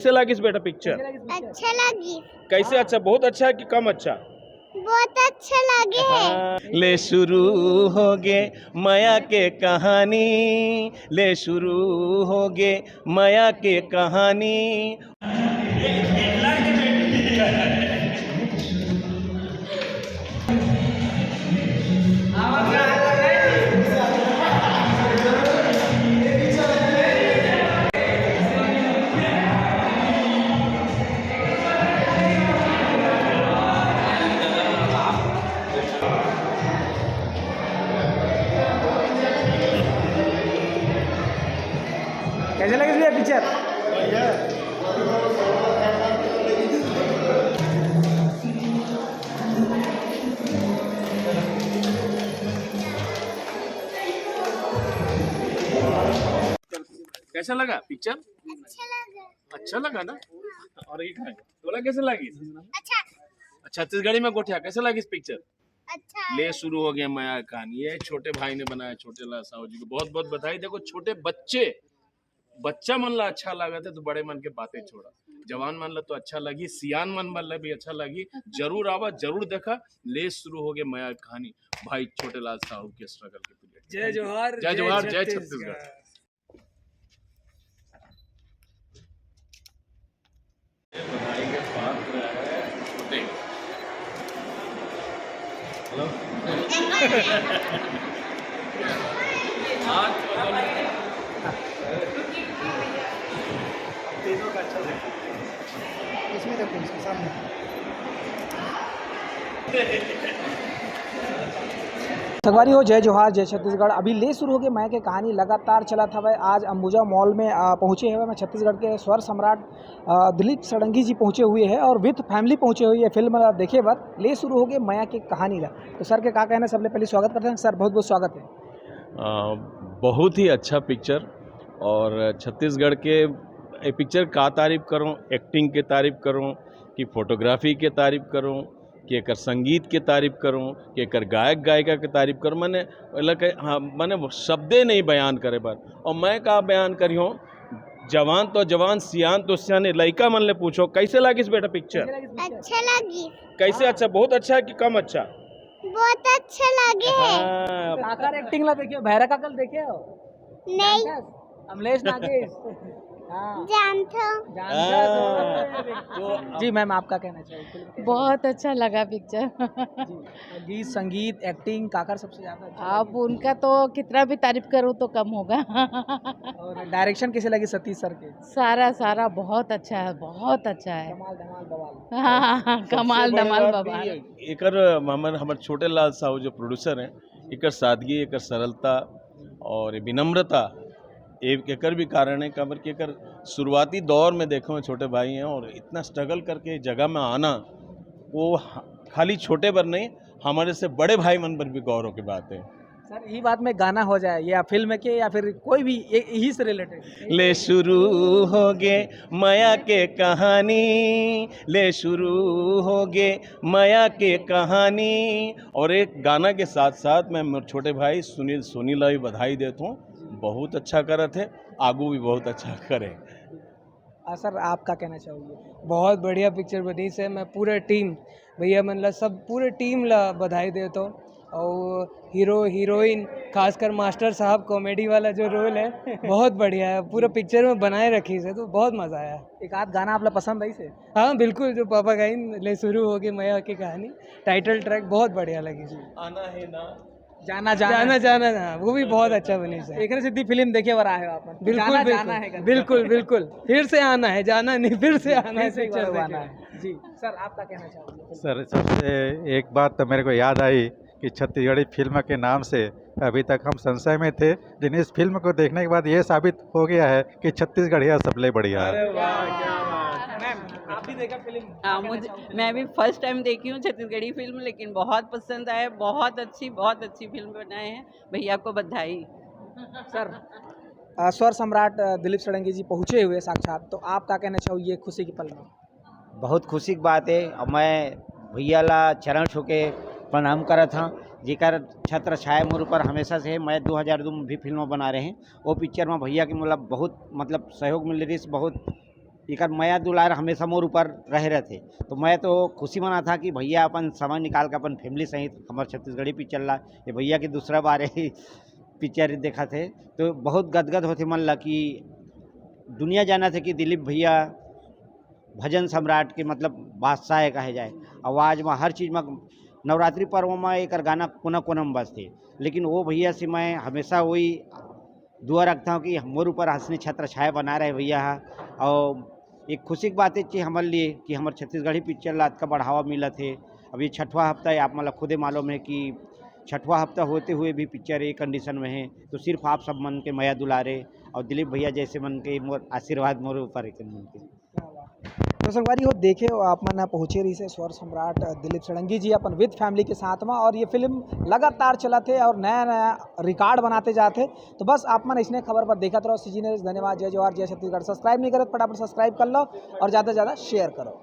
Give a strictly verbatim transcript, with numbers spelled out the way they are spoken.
कैसे लागिस बेटा पिक्चर? अच्छा लगी। कैसे? अच्छा, बहुत अच्छा है कि कम अच्छा? बहुत अच्छा लगे है। हाँ। ले शुरू हो गे मया के कहानी, ले शुरू हो गे मया के कहानी। कैसे लगे भैया पिक्चर? कैसा लगा पिक्चर? अच्छा लगा। अच्छा लगा ना? और ये खाए। तोला कैसे लगी? अच्छा। अच्छा, छत्तीसगढ़ी में गोठिया कैसे लगी पिक्चर? अच्छा। ले शुरू हो गया मया कहानी। ये छोटे भाई ने बनाया, छोटे लाल साहू जी को बहुत बहुत बधाई। देखो, छोटे बच्चे, बच्चा मन ला अच्छा लागत है तो बड़े मन के बातें छोड़ा, जवान मन ला तो अच्छा लगी, सियान मन ला भी अच्छा लगी। जरूर आवा, जरूर देखा। ले शुरू हो गया मया कहानी, भाई छोटे लाल साहू के स्ट्रगल के पीरियड। जय जोहार, जय जोहार, जय छत्तीसगढ़। बधाई के पात्र है छोटे। हेलो। आज तीनों का अच्छा देखो। इसमें देखो, इसके सामने। संगवारी हो, जय जोहार, जय छत्तीसगढ़। अभी ले शुरू हो गए मया के कहानी, लगातार चलत हवय। आज अंबुजा मॉल में, आ, पहुँचे हवय मैं छत्तीसगढ़ के स्वर सम्राट, आ, दिलीप षडंगी जी पहुँचे हुए हैं और with family पहुँचे हुए हैं फिल्म ला देखे बर। ले शुरू हो गए मया के कहानी ला। तो सर के का कहना है, सबले पहले स्वागत करते हैं सर, बहुत बहुत स्वागत है। अ, बहुत ही अच्छा पिक्चर। और छत्तीसगढ़ के ए पिक्चर का तारीफ करूं, एक्टिंग के तारीफ करूं कि फोटोग्राफी के तारीफ करूं कि एकर संगीत के तारीफ करूं कि एकर गायक गायिका के तारीफ करूं। माने, हाँ, माने शब्दे नहीं बयान करे बर। और मैं का बयान करियो, जवान तो जवान, सियान तो सियाने, लइका मन ले पूछो, कैसे लागिस बेटा पिक्चर? अच्छा लगी। कैसे? अच्छा, बहुत अच्छा है कि कम अच्छा? बहुत अच्छा लगे है। हाँ। काकर एक्टिंग ला देखियो, भैरा काकर देखे हो? नहीं। जानथस? अमलेश नागेश। हाँ। जानथो। जानथस? हाँ। तो जी मैम, आप का कहना चाहिए? बहुत अच्छा लगा पिक्चर। जी। गीत, संगीत, एक्टिंग, काकर सबसे ज्यादा अच्छा अब लगे? उनका तो कितना भी तारीफ करूँ तो कम होगा। और डायरेक्शन कैसे लगी सतीश सर के? सारा, सारा बहुत अच्छा है, बहुत अच्छा है। कमाल धमाल बवाल। हाँ, सबसे कमाल बड़ी धमाल बात बवाल। भी एकर हमर, हमर छोटे लाल साहू जो प्रोड्यूसर हैं, एकर सादगी, एकर सरलता और विनम्रता, ए-, एकर भी कारण है, काबर कि एकर शुरुआती दौर में देखे हुए छोटे भाई हैं और इतना स्ट्रगल करके जगह में आना, वो ह-, खाली छोटे बर नहीं, हमारे से बड़े भाई मन पर भी गौरव की बात है। सर, ये बात में गाना हो जाए या फिल्म के या फिर कोई भी ए-, यही से रिलेटेड। ले शुरू हो गे मया के कहानी, ले शुरू हो गे मया के कहानी। और एक गाना के साथ साथ मैं मोर छोटे भाई सुनील सोनी ला भी बधाई देता हूँ, बहुत अच्छा करत है, आगू भी बहुत अच्छा करे। आ, सर, आप का कहना चाहोगे? बहुत बढ़िया पिक्चर बनी से। मैं पूरा टीम, भैया मन ला, सब पूरे टीम ला बधाई देता हूँ। और हीरो हीरोइन, खासकर मास्टर साहब, कॉमेडी वाला जो रोल है, बहुत बढ़िया है। पूरा पिक्चर में बनाए रखी से, तो बहुत मज़ा आया। एक आध गाना आप ला पसंद आई से? हाँ, बिल्कुल, जो पापा गाइन ले शुरू हो गई मया की कहानी, टाइटल ट्रैक बहुत बढ़िया लगी जी। आना है ना। जाना, जाना। जाना, जाना ना, वो भी बहुत अच्छा बनी सर। एकरे सिद्धि फिल्म देखे बर आए हो आप? बिल्कुल, जाना, बिल्कुल, जाना है करके। बिल्कुल, बिल्कुल। फिर से आना है, जाना नहीं, फिर से आना है, फिर से एक बार पिक्चर आना देखने। है। जी, सर, आप का कहना चाहोगे? सर, सबसे एक बात तो मेरे को याद आई कि छत्तीसगढ़ी फिल्म के नाम से अभी तक हम संशय में थे, लेकिन इस फिल्म को देखने के बाद ये साबित हो गया है कि छत्तीसगढ़िया सबले बढ़िया है। अरे वाह, क्या बात। मैम, आप भी देखा फिल्म? हाँ, क्या कहना मुझे, चाहोगे? मैं भी फर्स्ट टाइम देखी हूँ छत्तीसगढ़ी फिल्म, लेकिन बहुत पसंद आया, बहुत अच्छी, बहुत अच्छी फिल्म बनाए हैं। भैया को बधाई। सर, अ, स्वर सम्राट, अ, दिलीप षडंगी जी पहुँचे हुए साक्षात, तो आप का कहना चाहोगे ये खुशी के पल में? बहुत खुशी की बात है। और मैं भैया ला चरण छू के प्रणाम करत हूँ, जेकर छत्र छाया मोर ऊपर हमेशा से है। मैं दो हज़ार दो में भी फिल्म बना रहे हैं, वो पिक्चर में भैया के मतलब बहुत, मतलब, सहयोग मिल रही, बहुत एकर मया दुलार हमेशा मोर ऊपर रहे रहथे। तो मैं तो खुशी मनाथंव कि भैया अपन समय निकाल के अपन फैमिली सहित हमर छत्तीसगढ़ी पिक्चर ला, ये भैया के दूसरा बार ही पिक्चर देखथे, तो बहुत गदगद होथे मन ला कि दुनिया जानथे कि दिलीप भैया भजन सम्राट के मतलब बादशाह हे कहे जाए। आवाज़ में हर चीज़ में, नवरात्रि पर्व में एकर गाना कोना कोना में बजथे, लेकिन वो भैया से मैं हमेशा वही दुआ रखथंव कि मोर ऊपर असने छत्र छाया बना रहे भैया हा। और एक खुशी के बात हे कि हमर लिए कि हमर छत्तीसगढ़ी पिक्चर ला अतका बढ़ावा मिलत हे। अब ये छठवां हफ्ता हे, आप मन ला खुदे मालूम हे कि छठवां हफ्ता होते हुए भी पिक्चर ये कंडीशन में हे, तो सिर्फ आप सब मन के मया दुलारे और दिलीप भैया जैसे मन के मोर आशीर्वाद मोर ऊपर हे मन के। तो संगवारी हो, देखे हो आप मन ह, पहुँचे रहिसे स्वर सम्राट दिलीप षडंगी जी अपन विद फैमिली के साथ में, और ये फिल्म लगातार चलत हे और नया नया रिकॉर्ड बनाते जात हे। तो बस आप मन इसने खबर पर देखत रहो सीजी न्यूज। धन्यवाद, जय जोहार, जय छत्तीसगढ़। सब्सक्राइब नहीं करे तो फटाफट सब्सक्राइब कर लो और ज़्यादा से ज़्यादा शेयर करो।